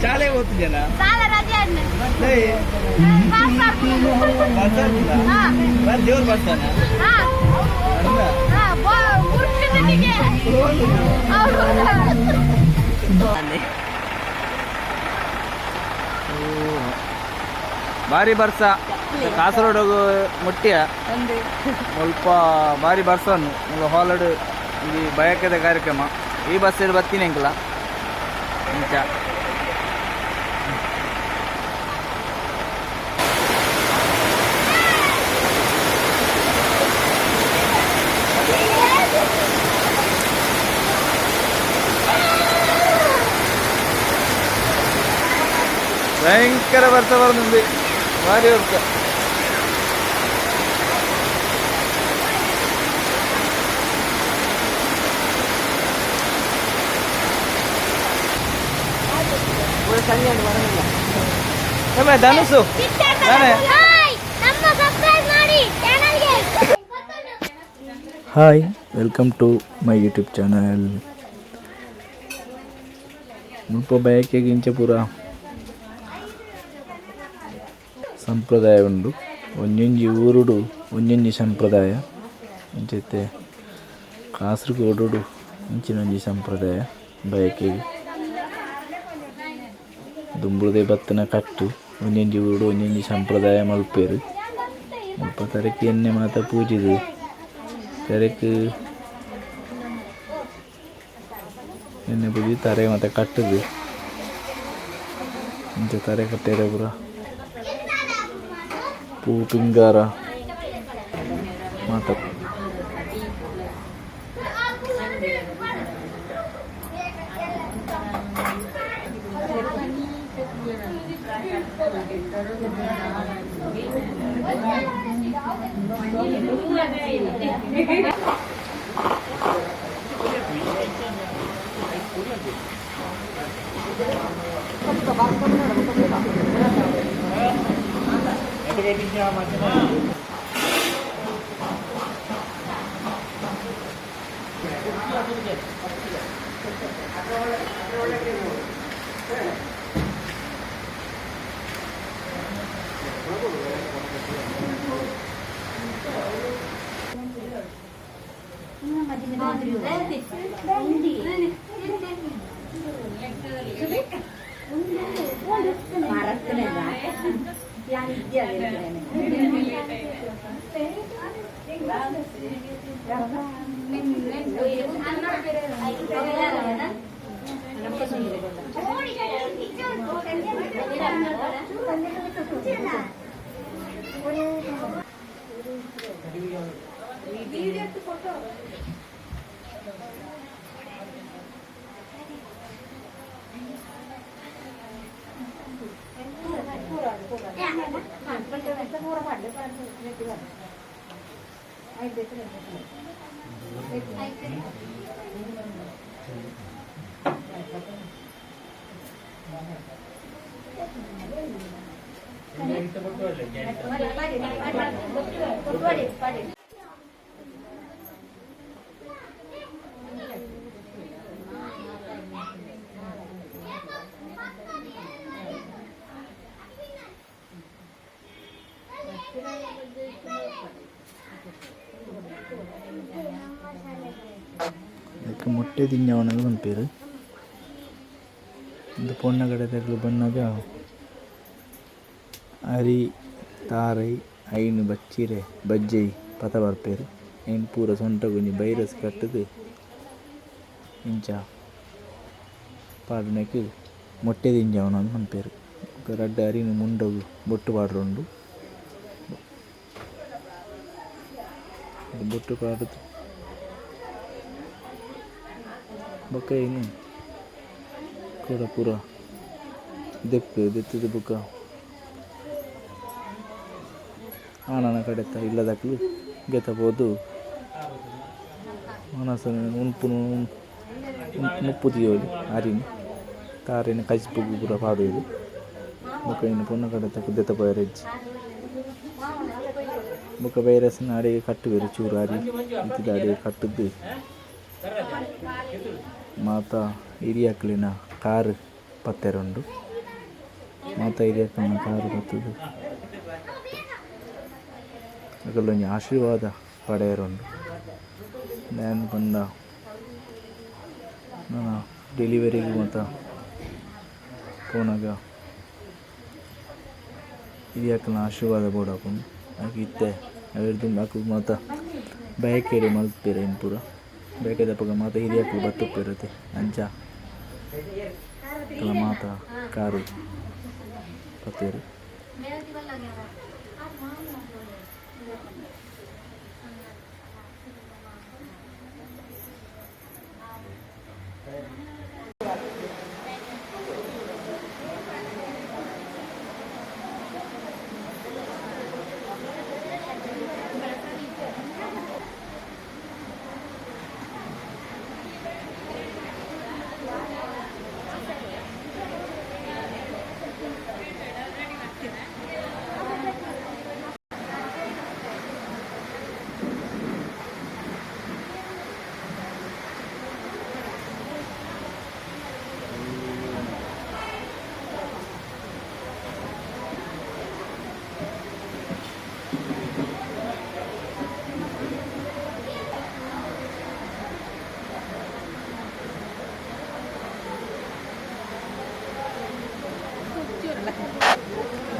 ಶಾಲೆ ಓದ್ತಿದ್ಯಲ್ಲ? ದೇವ್ರ ಬರ್ತಾನ. ಬಾರಿ ಬರ್ಸ ಕಾಸರಗೋಡು ಮುಟ್ಟಿಯ ಸ್ವಲ್ಪ ಬಾರಿ ಬರ್ಸ. ಹಾಲಡ್ ಈ ಬಯಕೆದ ಕಾರ್ಯಕ್ರಮ. ಈ ಬಸ್ ಬತ್ತೀನಿ ಅಂಕಲ ಇಂಚ. ಭಯಂಕರ ಬರ್ಸ ಬರ್ನುಂದು, ಭಾರಿ ವರ್ಷ. ಧನುಸು. ನಮ್ಮ ಸಬ್ಸ್ಕ್ರೈಬ್ ಮಾಡಿ ಚಾನಲ್ಗೆ. Hi, welcome to my YouTube channel. ಮುಲ್ಪ ಬಯಕೆಗ್ ಇಂಚ ಪೂರ ಸಂಪ್ರದಾಯ ಉಂಡು. ಒಂಜೊಂಜಿ ಊರುಡು ಒಂಜೊಂಜಿ ಸಂಪ್ರದಾಯ. ಇಂಚ ಕಾಸರಗೋಡು ಇಂಚಿನ ಒಂಜಿ ಸಂಪ್ರದಾಯ. ಬಯಕೆಗ್ ದುಂಬುದೇ ಬತ್ತಿನ ಕಟ್ಟು. ಒಂಜೊಂಜಿ ಊರುಡು ಒಂಜೊಂಜಿ ಸಂಪ್ರದಾಯ ಮಲ್ಪೆರ್. ಮುಲ್ಪ ತರೆಕ್ ಎಣ್ಣೆ ಮಾತ ಪೂಜಿದ್, ತರೆಕ್ ಎಣ್ಣೆ ಪೂಜಿ, ತರೆ ಮಾತ ಕಟ್ಟುದು, ಇಂಚ ತರೆ ಕಟ್ಟೆರೆ ಪೂರ ಪೂ ಪಿಂಗಾರ ಮಾತ. ಅದಕ್ಕೆ ಮೊಟ್ಟೆ ದಿಂಜಾವನಗ ಪನ್ಪೆರ್. ಉಂದು ಪೊಣ್ಣ ಕಡೆದಕ್ಲು ಬನ್ನಗ ಅರಿ, ತಾರೈ, ಐನ್ ಬಚ್ಚಿರೆ ಬಜ್ಜೈ ಪತ ಬರ್ಪೆರ್. ಐನ್ ಪೂರ ಸೊಂಟಗ್ ಒಂಜಿ ಬೈರಸ್ ಕಟ್ಟುದು ಇಂಚ ಪಾಡುನೆಕ್ ಮೊಟ್ಟೆ ದಿಂಜಾವುನ ಅಂದ್ ಪನ್ಪೆರ್. ಬೊಕ ರಡ್ಡ್ ಅರಿನ್ ಮುಂಡೊಗು ಬೊಟ್ಟು ಪಾಡ್ರೊಂಡು. ಬೊಟ್ಟು ಪಾಡುದು ಬೊಕ ಐನ್ ಕುಡ ಪೂರ ದೆಪ್ಪು ದೆತ್ತುದು ಬೊಕ ಆಣನ ಕಡೆತ ಇಲ್ಲದಕ್ಲು ಗೆತ ಪೋದು ವನಸ್ ಉನ್ಪುನು, ನುಪ್ಪು ದೀವೊಲಿ. ಅರಿನ್ ತಾರಿನ್ ಕಜಿಪುಗು ಪೂರ ಪಾಡುವೆರ್. ಬೊಕ ಐನ್ ಪೊನ್ನ ಕಡೆತಕ್ ದೆತ್ತ ಪೋಯೆರೆ ಇಜ್ಜಿ. ಬೊಕ ವೈರಸ್ನ ಅಡೆಗೆ ಕಟ್ಟುವೆರ್ ಚೂರು ಅರಿ ಇತ್ತಿದ ಅಡೆಗೆ ಕಟ್ಟುದು ಮಾತ ಹಿರಿಯಕ್ಲೆನ ಕಾರ್ ಪತ್ತೆರುಂಡು ಮಾತ ಹಿರಿಯಕ್ಲೆನ ಕಾರ್ ಪತ್ತುದು ಅಕಲ್ನ ಆಶೀರ್ವಾದ ಪಡೆಯರುಂಡು. ದಾಯೆ ಪಂಡ ನನ ಡೆಲಿವರಿಗೆ ಮಾತ ಪೋನಗ ಹಿರಿಯಕ್ಲೆನ ಆಶೀರ್ವಾದ ಬೋಡಾಪುಂಡು. ಐಕ್ ಇತ್ತೆ ಅವೆರ್ದ್ ಅಕುಲು ಮಾತ ಬಯಕೆಡ್ ಮಲ್ಪುವೆರ್ ಐನ್ ಪೂರ ಬಯಕೆದಪಗ ಮಾತ ಹಿರಿಯಕ್ಲು ಬತ್ತುಪ್ಪೆರ್ ಅತೆ ಅಂಚ ಅಕಲ್ನ ಮಾತ ಕಾರ್ ಪತ್ತುವೆರ್.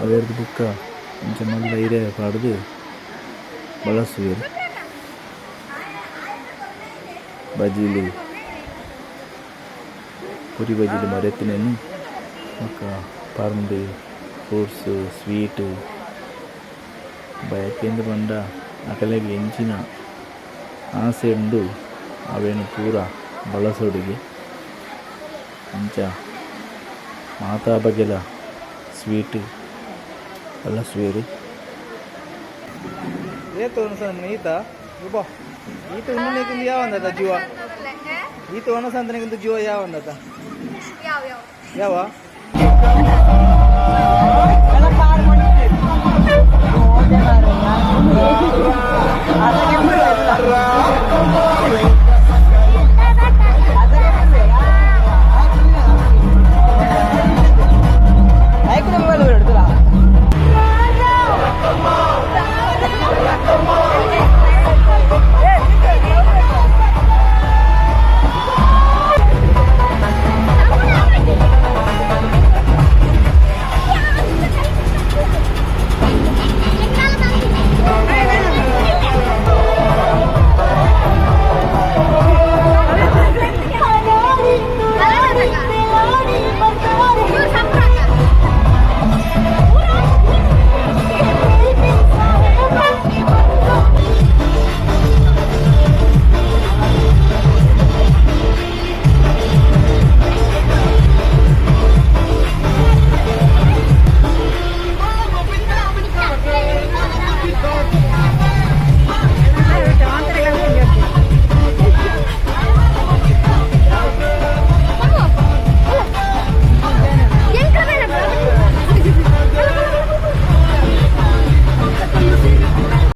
ಅವೆರ್ದ್ ಬೊಕ್ಕ ಇಂಚ ಮಲ್ಲ ಇರೆ ಪಾಡ್ದ್ ಬಳಸುವೆರ್ ಬಜಿಲ್ ಪುರಿ ಬಜಿಲ್ ಮರೆತಿನೆನ್ ಬೊಕ್ಕ ಪರ್ಂದ್ ಫ್ರೂಟ್ಸ್ ಸ್ವೀಟ್ ಬಯಕೆಂದ್ ಪಂಡ ಅಕಲೆಗ್ ಎಂಚಿನ ಆಸೆ ಉಂಡು ಅವೆನ್ ಪೂರ ಬಳಸೊಡುಗೆ ಅಂಚ ಮಾತ ಬಗೆಲ ಸ್ವೀಟ್ ಬಳಸುವೆರ್. ಏತ್ ಒಣಸಂದ್ರೆ ಈತ ಬಾ ಈತ ಉಣ್ಣನಿಗೆ ಯಾವಂದತ ಜೀವ ಈತ ಒಣಸಂತನಿಗಿಂತ ಜೀವ ಯಾವಂದತ ಯಾವ.